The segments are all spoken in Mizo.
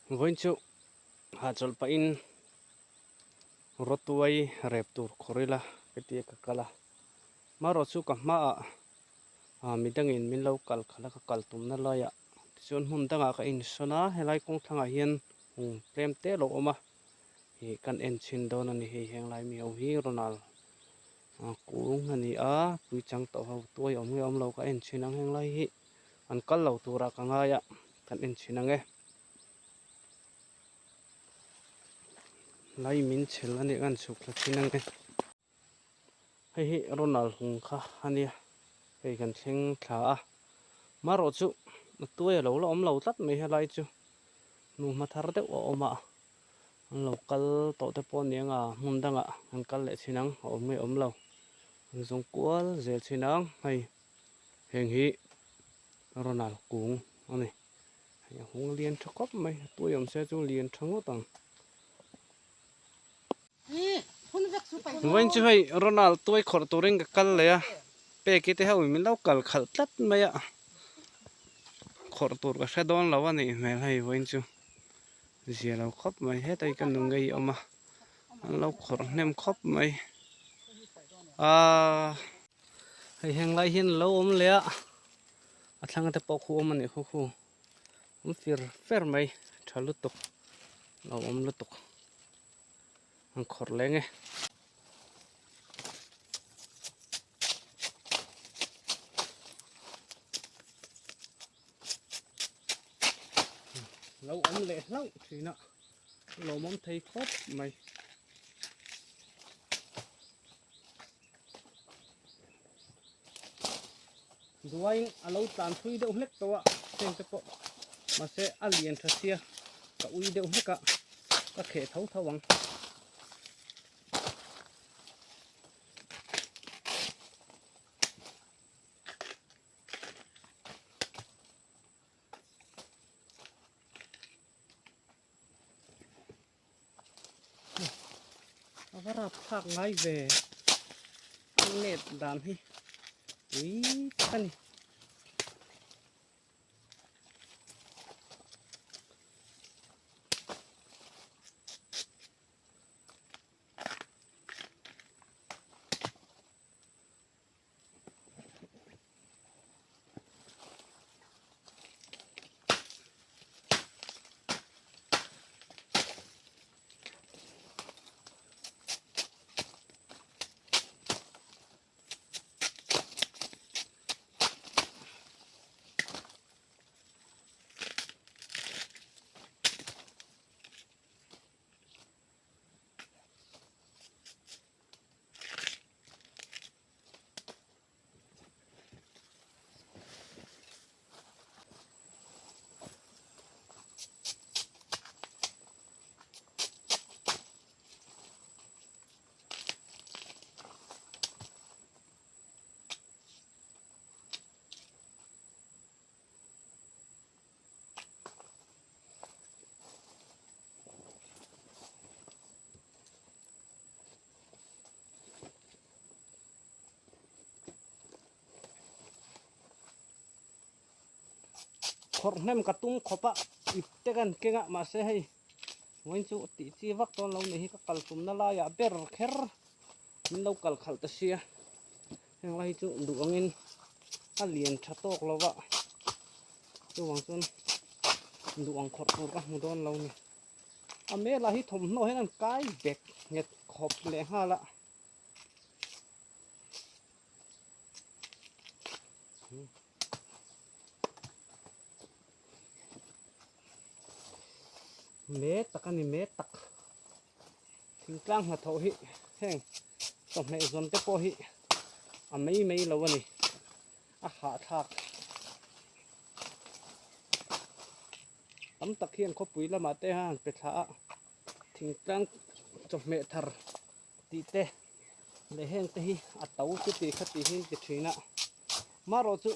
Vawiin chu hahchawlh pahin rawtuai rep tur khawr ila ka tia ka kal a, marawh chu ka hmaah ah midangin min lo kal khalh a ka kal tumna laiah tichuan hmun dangah ka insawn a, helai kawng thlangah hian hung tlem te a lo awm a, ih kan en chhin dawn a ni hei henglai mi ho hi Ronald kung a ni a, puichang tawh ho tuai awm nge awm lo ka en chhin ang henglai hi. An kal lo turah ka ngai a, kan en chhin ang e. Lai min chhel a nih kan chhuk thla chhin ang e. Hei hi Ronald hung kha a nia, hei kan thleng thla a. Marawh chu a tuai a lo la awm lo tlat mai helai chu, hnuhma thar deuh a awm a. An lo kal tawh te pawh a ni ang a, hmun dangah an kal leh chhin ang, a awm nge awm lo. An zawng kual zel chhin ang hei. Heng hi Ronald kung a ni. Hei a hung lian tha khawp mai, a tuai awm se chu lian tha ngawt ang. Vawiin chu hei Ronald tuai khawrh turin ka kal leh a, peki te ho in min lo kal khalh tlat mai a, khawrh tur ka hre dawn lo a nih hmel hei vawiin chu zia lo khawp mai heta hi ka nu ngei awm a, an lo khawrh hnem khawp mai aaa. Hei heng lai hian a lo awm leh a, a thlang te pawh khu awm a nih khu khu awm fir fer mai tha lutuk lo awm lutuk an khawrh leng e. Lo awm leh hlauh thin a lawmawm thei khawp mai. Duaiin a lo tlan thui deuh hlek tawh a heng te pawh mahse a lian tha sia ka ui deuh hlek a ka kheh tho tho ang. A va rap thlak ngai ve a net dan hi pui tak a ni. Khawrh hnem ka tum khawp a ip te kan keng a mahse hei vawiin chu tih chi vak dawn lo nih hi ka kal tumna laiah ber kher min lo kal khalh ta sia heng lai hi chu duh angin a lian tha tawk lo va chuvang chuan duh ang khawrh tur ka hmu dawn lo ni. A hmelah hi thawmhnaw hian an kai bek nghet khawp leh nghal a. Me tak a ni me tak. Thingtlang hnathawh hi heng chawhmeh zawn te pawh hi a mai mai lo a ni. A hahthlak. Tam tak hian khawpui lamah te han pe thla a, thingtlang chawhmeh thar tih te leh heng te hi a to chuti khati hi an ti thin a. Marawh chu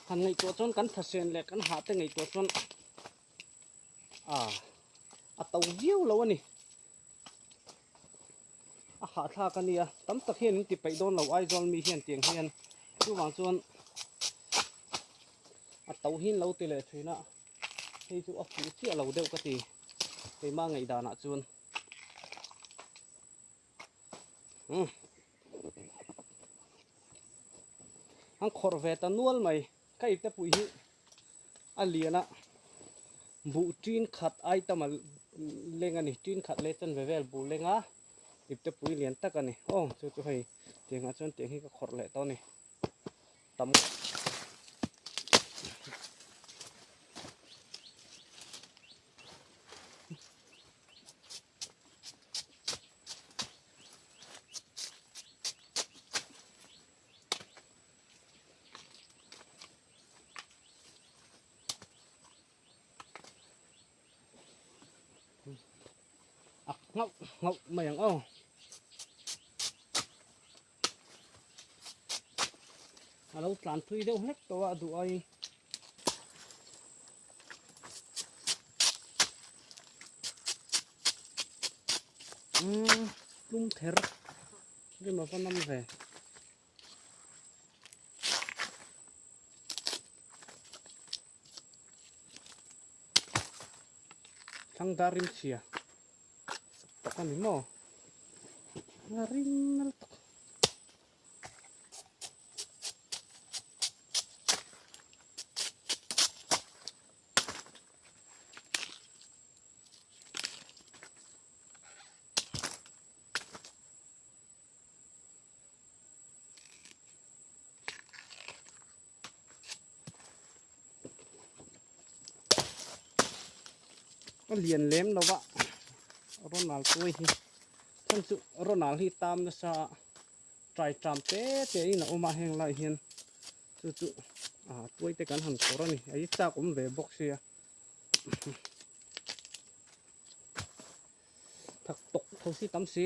han ngaihtuah chuan kan thasen leh kan hah te ngaihtuah chuan ah a to viau lo a ni. A hahthlak a nia, tam tak hian in ti peih dawn lo Aizawl mi hian tiang hian chuvang chuan a to hi an lo ti leh thin a. Hei chu a fuh chiah lo deuh ka ti keimah ngaihdanah chuan. Umm an khawrh ve ta nual mai ka ipte pui hi a lian a buh tin khat item a leng a ni tin khat leh chanve vel buh leng a ipte pui lian tak a ni aw chu chu hei tiang ah chuan tiang hi ka khawrh leh tawh a ni tam A nghauh nghauh mai ang aw. A lo tlan thui deuh hlek tawh a duh aiin. Umm tlum ther rim a va nam ve. Thlang dar rim chhia tak a ni maw a rim nal tak. A lian lem lo va Ronald tuai hi chhan chu Ronald hi tam nasa a trai tram te te in a awm a heng lai hian chu chu ah tuai te kan han kawr a ni a i chak awm ve bawk sia thak tawk tho si tam si.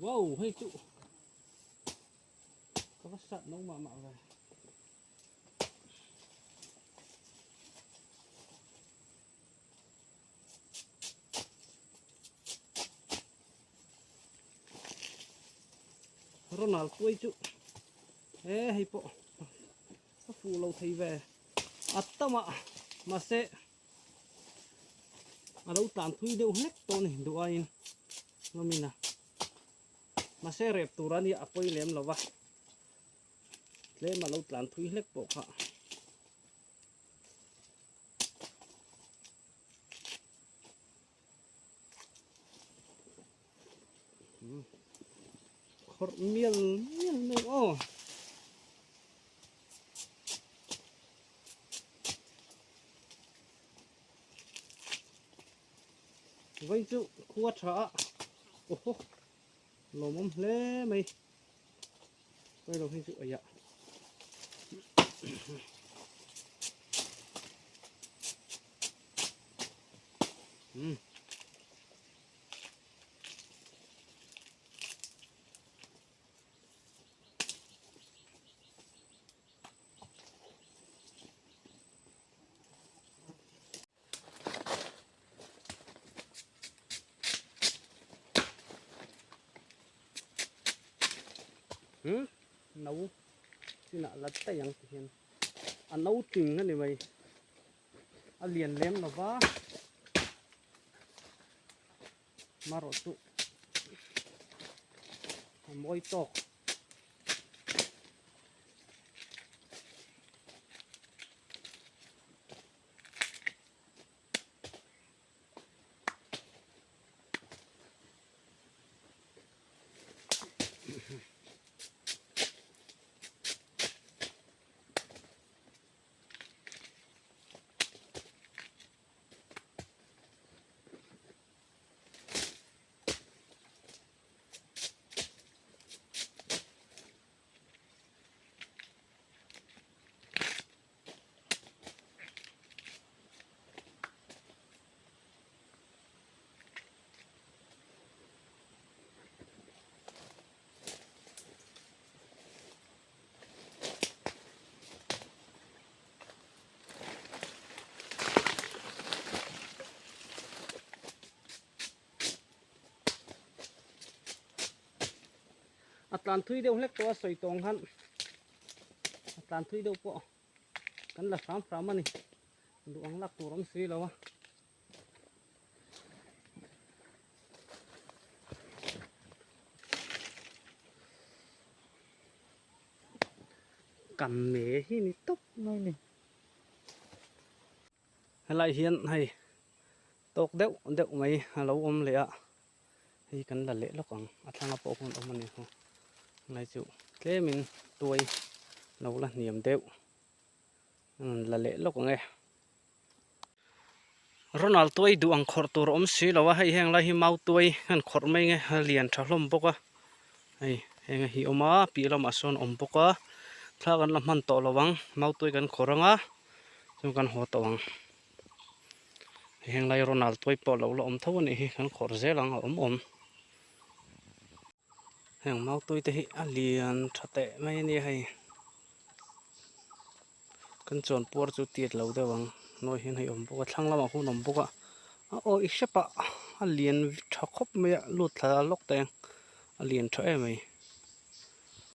Wow, hei chu ka va sat no mah mah ve. Ronald tuai chu he hei pawh a fuh lo thei ve a tam a mahse a lo tlan thui deuh hlek tawh a ni duh aiin hlawmin a mahse rep tur a nia a pawi lem lo va. Tlem a lo tlan thui hlek pawh kha. Khawrh mial mial mai aw. Vawiin chu khua tha a awhaw lawmawm hle mai. Hei lo hi chu aiah. Hmm. Hmm no chinah la daih ang ti hian a no ting a ni mai a lian lem lo va marawh chu a mawi tawk. A tlan thui deuh hlek tawh a sawi tawng khan a tlan thui deuh pawh kan la hram hram a ni. Duh ang lak tur awm si lo a. Kan me hi ni tawp mai ni. Helai hian hei tawk deuh deuh mai a lo awm leh a, hei kan la leh lawk ang a thlanga pawh khawn awm a ni haw helai chu tlemin tuai lo la hniam deuh la leh lawk ang e. Ronald tuai duh ang khawrh tur a awm si lo a, hei heng lai hi mau tuai an khawrh mai nge a lian tha hlawm bawk a, hei heng hi awm a piah lamah sawn a awm bawk a, thla kan la hman tawh lo ang mau tuai kan khawrh ang a chuan kan haw tawh ang, heng lai Ronald tuai pawh lo la awm tho a nih hi kan khawrh zel ang a awm awm. Heng mau tui te hi a lian tha teh mai a nia hei kan chuan puar chu tiat lo deuh ang nawi hian hei awm bawk a thlang lamah hun awm bawk a a awi hrep a a lian tha khawp mai a lut thla lawk teng a lian tha em mai.